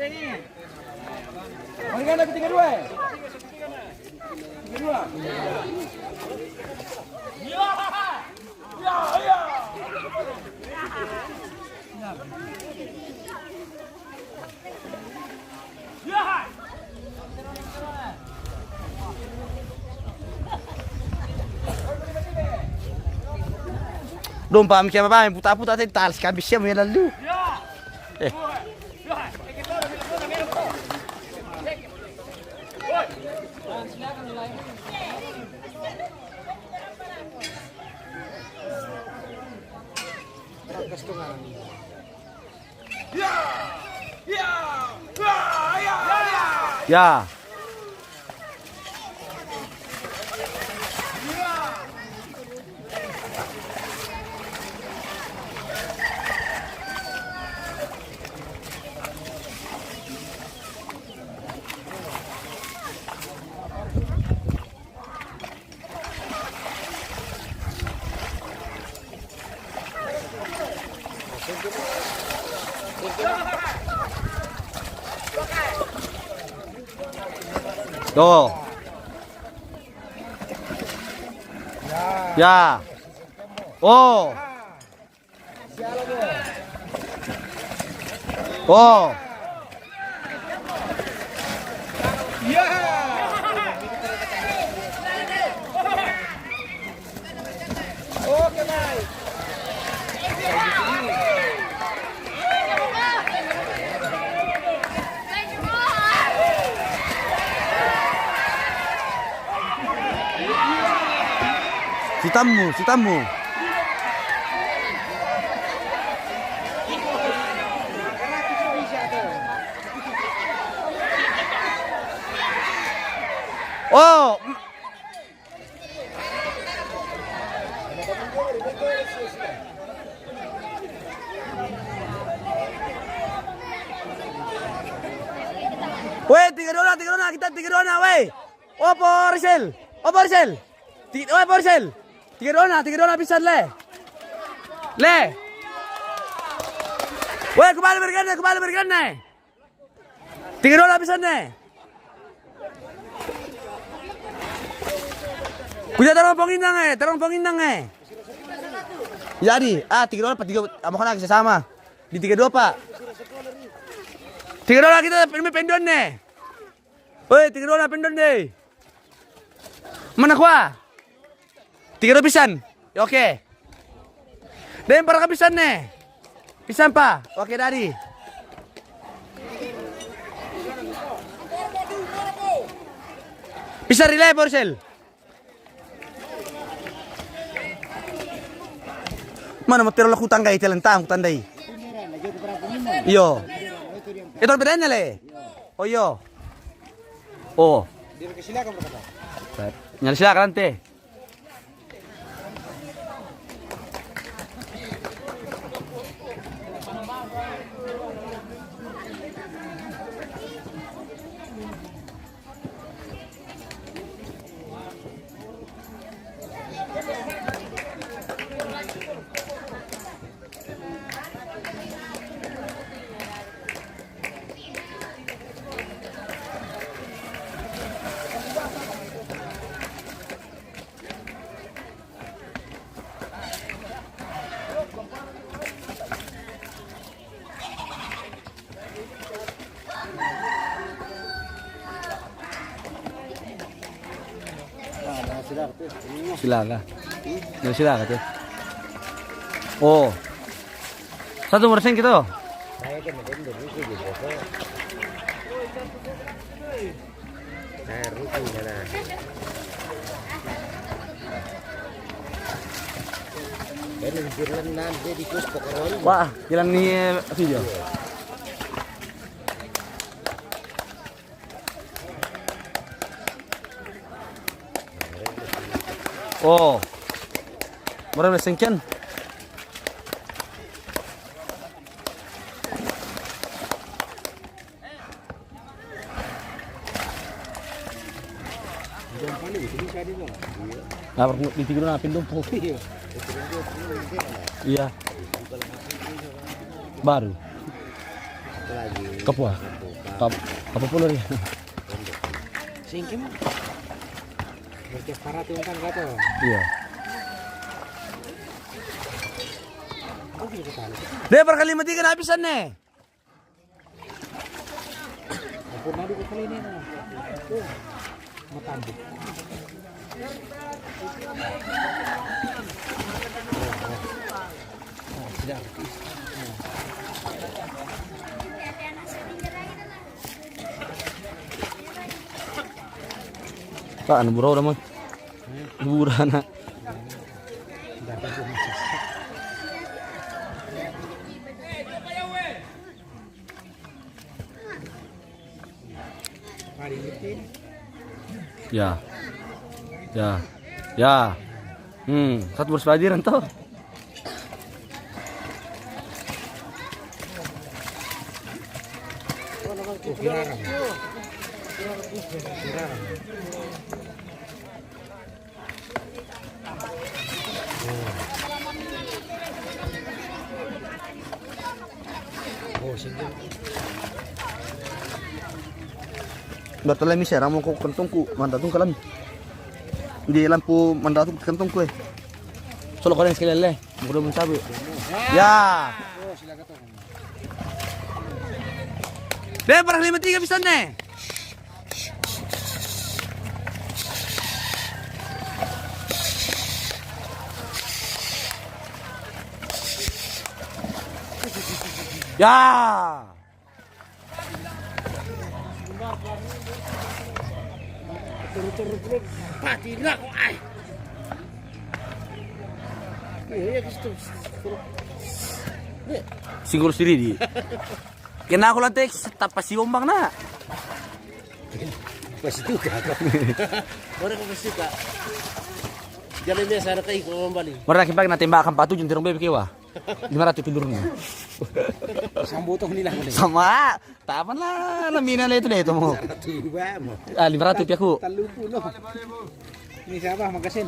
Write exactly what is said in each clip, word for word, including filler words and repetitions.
Mari kan, tiga dua, eh? Tiga dua. Dong, paham siapa, paham? Putar-putar tadi, talas kabis siapa yang lalu? Eh. Ya. Tuh. Ya. Oh. Oh. Si Tammu, si Tammu. Oh. Weh, tiga dua, tiga dua, kita tiga dua, weh. Opo Rizal? Opo Rizal? Ti-, opo Rizal? Tiga dua, tiga dua pisan le. Le. Weh, kubali bergana, kubali bergana. Tiga dua pisan ne. Kuja tarong pongindang eh, tarong pongindang eh. Jadi, ah, tiga dua apa tiga, apa kena sama? Di tiga dua, Pak. Tiga dua kita pendon ne. Woi, tiga dua pendon deh. Mana kuah? Tiga dua pisan. Ya, oke. Dem para pisan ne. Pisan pa. Oke, dari. Pisan relay Porsel. Mana mo tero la kutang gai telan tang kutang dai. Iyo. Ito bedanya le. Oh iyo. Oh. Nyari silakan nanti. Sila ka. Sila ka, te. Oh. Satu persen gitu. Wah, jalan ni, eh, video. Oh. Mura na singkin. Lapar di tiga na pindung po. Iya. Baru. Kapua. Kap-, kapua pulu dia. Singkim. Berarti para tuh kan kata. Iya. Dia berkali lima tiga na habisan ne. Pernah dua kali ini, nah. Tuh, mau tambah. Oh, oh. Oh, sudah. Pak, anu burau dah, Mon. Burana. Ya. Ya. Ya. Hmm, satu belas pelajaran toh. Bertele mi serang mo ko kentongku, mandatung kalam. Di lampu mandatung kentongku, eh. Solo kalian sekali le, mudah mencabe. Ya. Dia berapa lima tiga bisa ne? Ya. Pati na ko ai. Iya, iya, gitu. Singgul siridi. Kena aku lantai tapa si ombang na. Pasti juga. Orang pasti juga. Jalan biasa ada kai ko ombang bali. Mara kimpak na tembak kampak tu juntirong bebe kewa. Lima ratus pindur ni. Sambuto nila ko le. Sama. Tapan lah, na mina le itu deh itu mo. Tuh ba mo. Ah, lima ratus piaku. Talupu no. Ini siapa makasin?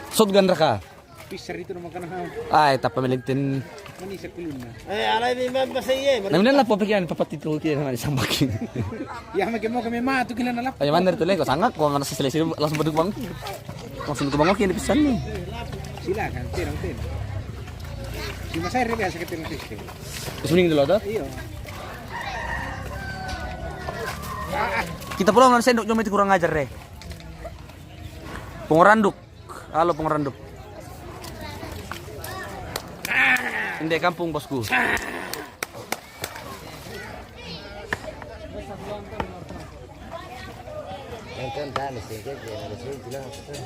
Shotgun raka. Pisar itu nama kana. Ay, tapa melintin. Mani sa kulun na. Eh, alai mi man basa iye. Na mina la po pikian papatito kian na sambakin. Ya, maki mo kami ma tu kila na lap. Ay, man dari tu le ko sangak ko mana sesele sini langsung beduk bang. Langsung ke bang oke pisan ni. Silakan, tirang tirang. Di masa ini biasa kita nanti. Terus mending dulu tuh. Iya. Kita pulang nanti sendok cuma itu kurang ajar deh. Pengoranduk. Halo pengoranduk. Inde kampung bosku. Yang kan tadi sih kan ada sih bilang apa tuh?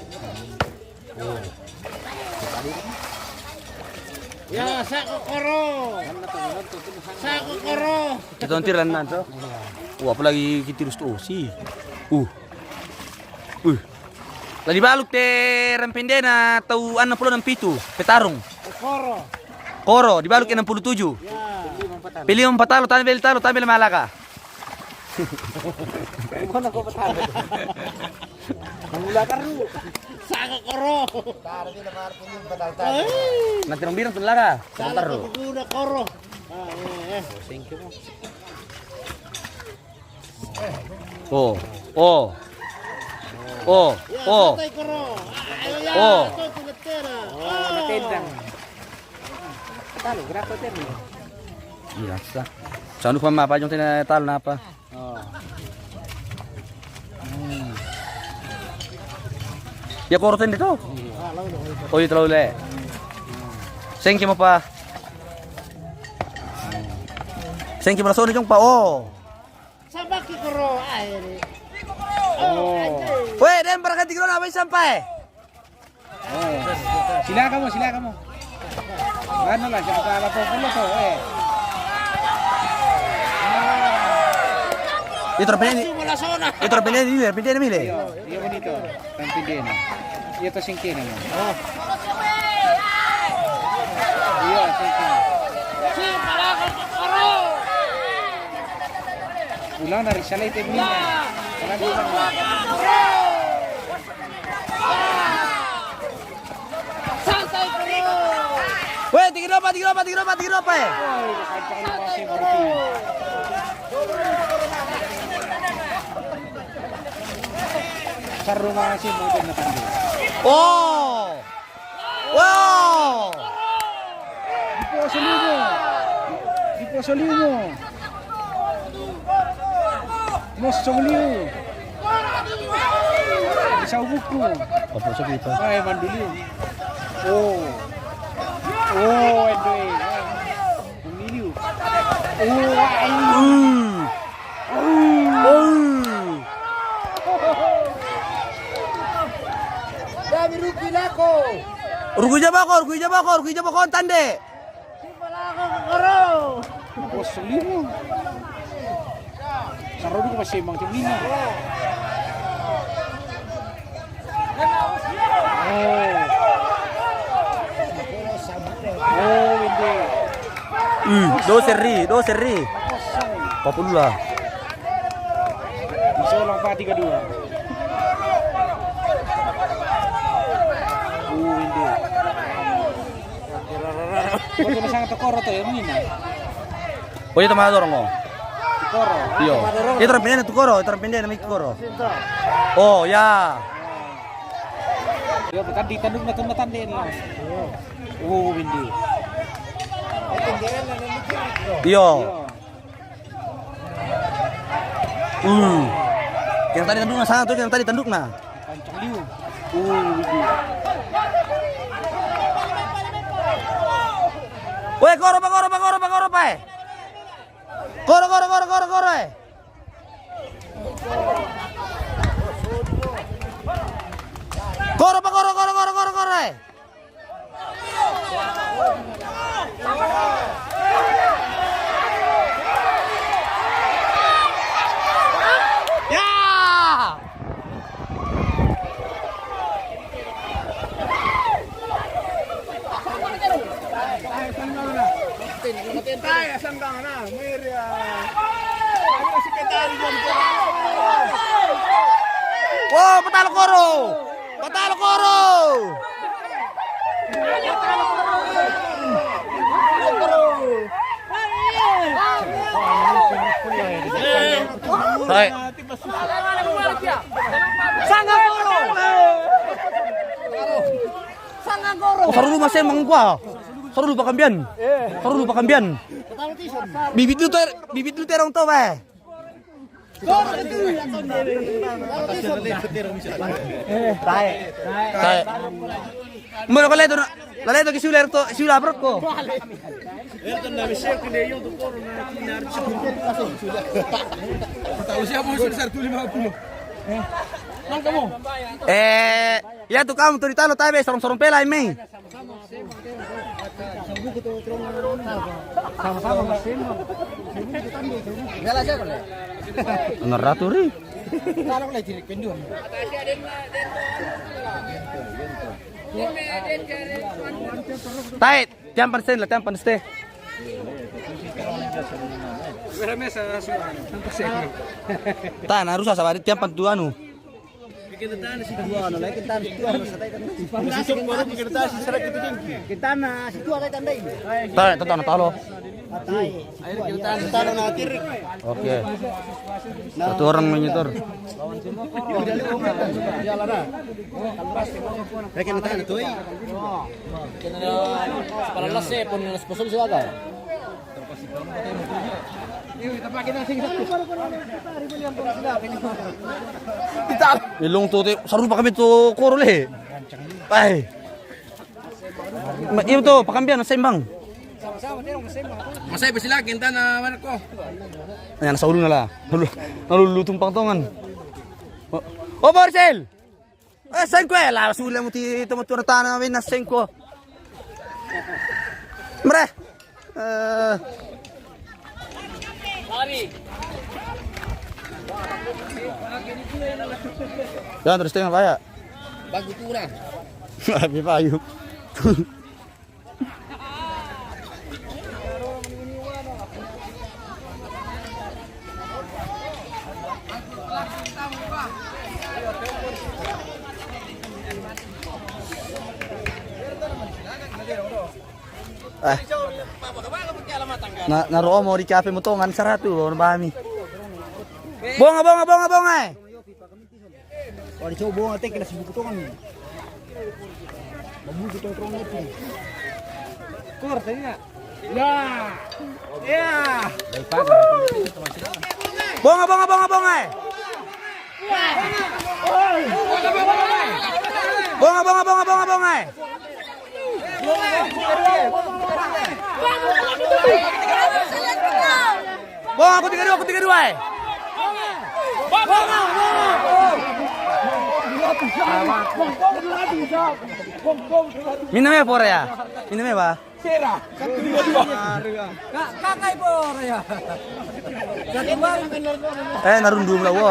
Oh. Ya, sa kokoro. Sa kokoro. Kita nanti ranan to. Wah, apalagi kita harus tuh sih. Uh. Uh. Lah dibaluk te rampendena tau enam puluh enam pitu, petarung. Koro. Koro, dibaluk enam puluh tujuh. Ya. Pili empat talo, tampil talo, tampil malaga. Mana ko petarung? Mula karu. Sa kokoro. Nanti rong birang tu malaga. Sa kokoro. Ah, eh, eh. Thank you. Oh, oh. Oh, oh. Oh. Talo, berapa tadi? Iya, sa. Sanu pa ma pa jong tena talo na pa. Oh. Ya koro tende to. Oh, iya talo le. Sengke ma pa. Sengke ma la soni jong pa. Oh. Sabaki koro ae. Oh. Weh, den berkati koro na bai sampai. Oh. Sila kamu, sila kamu. Anu lah, siapa apa pun lo tuh, eh. Itu terpilih. Itu terpilih ini, terpilih ini, Mile. Iya, iya, bonito. Rampendena. Iya, to singkena, no? Oh. Iya, singkena. Ulang dari sana itu, Mina. Sana di sana. Santai, bro. Weh, tinggi dua Pati giro, pati giro, pati giro, apa ya? Seru masih mau kena tanding. Oh. Wow. Di puasa limo. Di puasa limo. Mos cong liu. Di sau buku. Apa cok itu? Ay, manduli. Oh. Oh, endo. Pemilu. Oh, ay. Hmm. Hmm. Dami rugi lako. Rugi jabako, rugi jabako, rugi jabako tande. Kosong lima. Sarodi ko masih mang cemina. Oh. Oh, ini. Hmm, do seri, do seri. Papulula. Bisa orang pa tiga dua. Oh, ini. Kau kena sangat tekor atau yang ini? Oh, iya, teman dorong, oh. Koro. Iyo. Iyo, terang pendek tu koro, terang pendek nama koro. Oh, ya. Iyo, bukan di tanduk na tun na tande na. Oh, bindi. Iyo. Hmm. Yang tadi tanduk na sana tu, yang tadi tanduk na. Pancang liu. Oh, bindi. Weh, koro, pa koro, pa koro, pa koro, pa, eh. Koro, koro, koro, koro, koro, eh. Koro, pa koro, koro, koro, koro, koro, eh. Ya. Oh, patalo koro! Patalo koro! Hai. Sanga koro. Sanga koro. Oh, sarulu masih mangkua. Sarulu pakambian. Sarulu pakambian. Bibit lu ter, bibit lu terong to, eh. Tae. Tae. Mano ko leto, la leto ki siula to, siula broko. Eh, ya tu kamu tu di talo tabe sorong-sorong pela imi. Sama-sama, Mas Seno. Ano ratu ri? Tae, tiampan sen la, tiampan ste. Tae, na rusa sabari, tiampan tu anu. Tae, tae, tae, talo. Oke. Satu orang menyetor. Para lase pun sponsor silakan. Ilung tu te, sarulu pa kami tu koro le. Ai. Ma, iyo tu, pakambian, sembang. Masai pa sila, kinta na mana ko. Ayan, sa ulo na la. Nalulu-, nalulutong pangtongan. Oh, oh, Marcel! Eh, sengko, eh, la, sula mo ti, tomo tu na tana, win na sengko. Mre. Eh. Yan, terus tengok kaya. Bagus tu lah. Abi payu. Eh. Na, na romo di kafe motongan saratu, lo bami. Bonga, bonga, bonga, bonga, eh. Wah, di coba bonga tek kena sibuk motongan. Babu itu tongkrong itu. Kor, tadi nak. Ya. Ya. Bonga, bonga, bonga, bonga, eh. Bonga, bonga, bonga, bonga, bonga, eh. Bonga, aku tiga dua, aku tiga dua, eh. Minum ya, Pora ya? Minum ya, Pak? Sera. Satu dua dua. Kak, kakak ibu orang ya. Satu dua. Eh, narundu mula wo.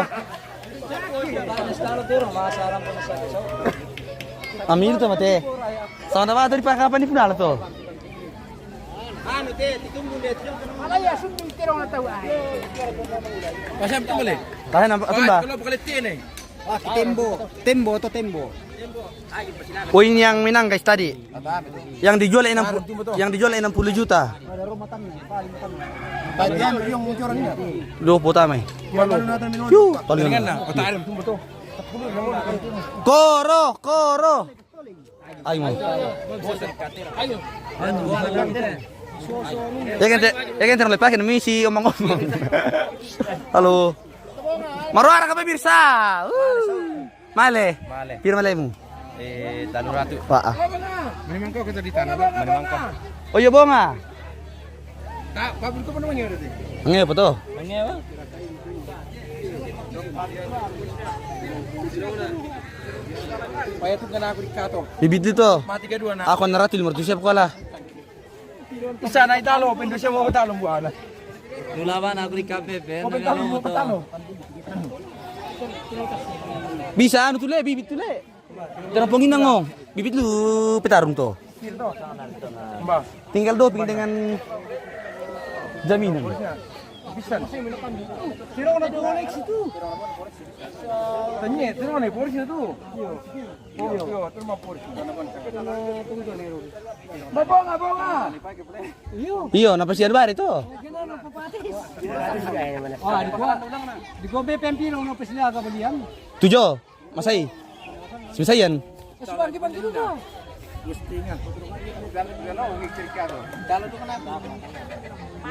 Amir to mate. Sama apa tadi, Pak, kapan di final to? Anu te, ditunggu dia. Ala ya sundung terong atau ai. Pasal tu boleh. Tahan nampak tu, Mbak. Kalau boleh te ni. Wah, tembo, tembo to tembo. Oh, ini yang menang, guys, tadi. Yang dijual enam puluh, yang dijual enam puluh juta. Dua puluh tahu, mai. Yu, paling. Koro, koro. Ayo, mau. Ya kan, te-, ya kan, terlalu pakai misi omong-omong. Halo. Maruara ka, pemirsa. Uh. Male. Male. Pira malemu? Eh, telu ratu. Pak, ah. Mani mangkok kita di tanah, Pak. Mani mangkok. Oh iya, bonga. Tak, Pak, itu apa namanya tadi? Nge apa tuh? Nge apa? Paya tu kena aku dikato. Bibit itu. Mati kedua nak. Aku narati lima ratus siap kuala. Isa na italo, pendo siya mo talo buana. Nulaban aku di K P P, mo pentalo mo talo. Bisa anu tule, bibit tule. Terang ponginang mo. Bibit lu petarung to. Mbah. Tinggal doping dengan jaminan. Bisa. Sino na koneksi tu. Tanya, sino na koneksi tu. Iyo, iyo, terima kasih. Babonga, bonga. Iyo, na pasian bare to. Wah, di gua, di gua B P M P lo na pasian ka balian. Tujuh. Masai. Simisaian.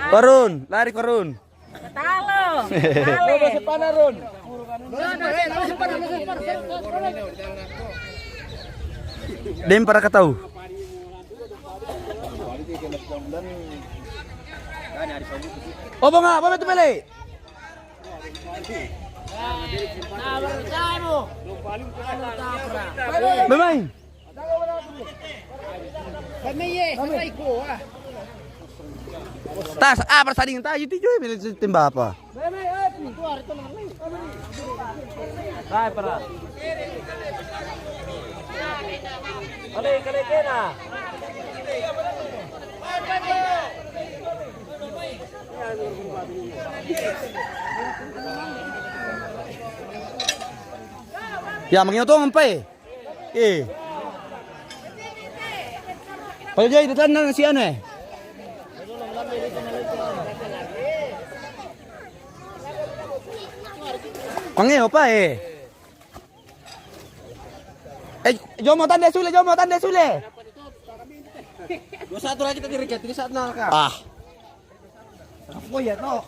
Parun, lari Parun. Talo. Talo. Dem para katau. Oh, bonga, apa betul balik? Bemai. Tas, ah, persandingan tadi itu juga, bila tembak apa? Hai, para. Kali, kali kena. Ya, mangin to ngampai. Eh. Kalau jadi datang nang si anu, eh. Mangin apa, eh? Eh, jomo tande sule, jomo tande sule. Dua satu lagi tadi, Ricky, tiga satu nang ka. Ah. Apa ya, to?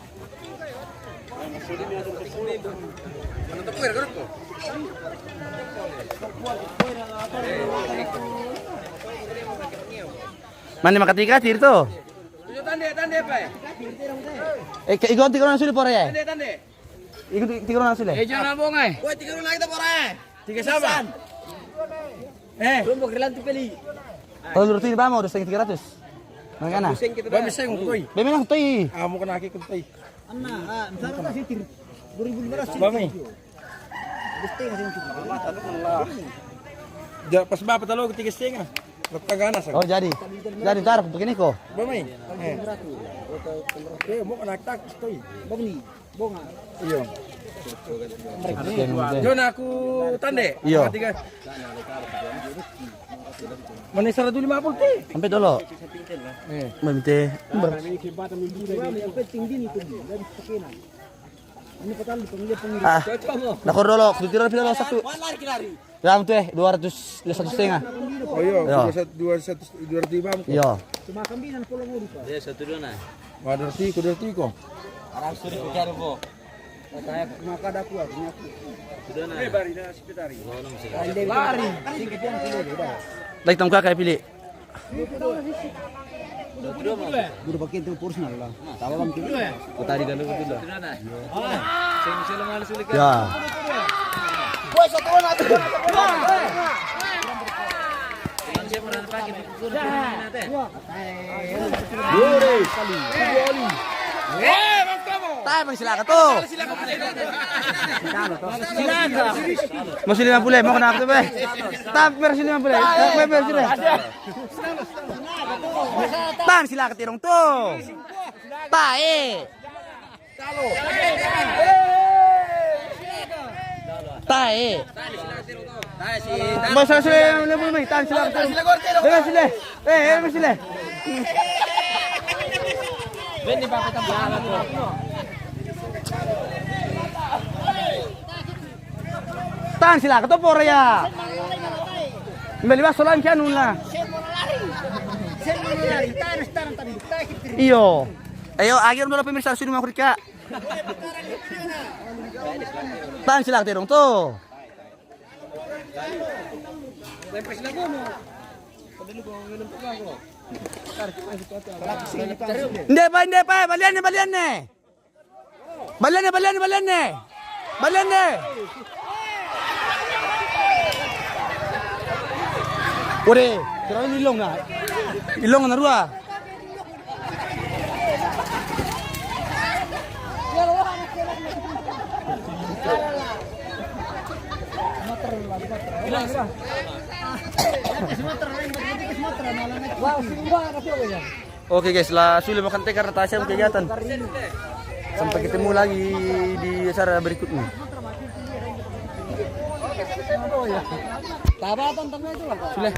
Mana makati katir to? Tande, tande, Pak. Eh, ke igon tiga orang sule pore ya? Tande, tande. Igon ti-, tiga orang sule. Eh, jangan bohong, eh. Woi, tiga orang lagi, Pak, eh. Tiga sama. Eh. Belum pokok tu peli. Kalau menurut ini, Bang, udah setengah tiga ratus. Mana? Bang, bisa yang kutoi. Bang, memang kutoi. Ah, mau kena aki kutoi. Ana, ah, misalnya tak sitir. Dua ribu lima ratus. Bang, mi. Setengah sitir. Ja, pas berapa talo tiga setengah? Lepas ganas. Oh, jadi. Jadi, taruh begini kok. Bang, mi. Eh. Eh, mau kena tak kutoi. Bang, ni. Bonga. Iyo. Jona aku tande. Iyo. Tiga. Mana seratus lima puluh ti? Sampai dulu. Mamite. Ah. Nakor dulu, kudu tiro pila lo satu. Ya, itu eh, dua ratus, ya, satu setengah. Oh iya, Iya. Dua satu, dua satu, dua ratus lima. Iya. Dia satu dua nah. Dua ratus, dua ratus ko. Arab suri ko karo ko. Maka ada kuat, punya kuat. Sudah nah. Bari. Lagi tong kakak pilih. Guru pakai itu personal lah. Tahu kan pilih. Kau tadi kan dulu. Sudah nah. Sing sila malu sulit. Ya. Woi, satu orang. Sing sila malu pakai. Tae, Bang, silakan tuh. Masih lima puluh, mau kena apa tuh, Be? Tae, masih lima puluh. Tae, Be, be, sini. Tae, silakan tirong tuh. Tae. Tae. Bos, sila, sila, sila, sila, tahan, sila, sila. Sila, sila. Eh, eh, sila. Tahan, sila, keto pora ya. Beli bas solan kian nuna. Iyo. Ayo, akhir dulu pemirsa sudah mau kerja. Tahan, sila, terong tuh. Nde pa, nde pa, balianne, balianne. Balianne, balianne, balianne. Balianne. Ore, terus ilong na. Ilong na rua. Oke guys, lah sudah makan teh karena tasya kegiatan. Sampai ketemu lagi di acara berikutnya. Sudah.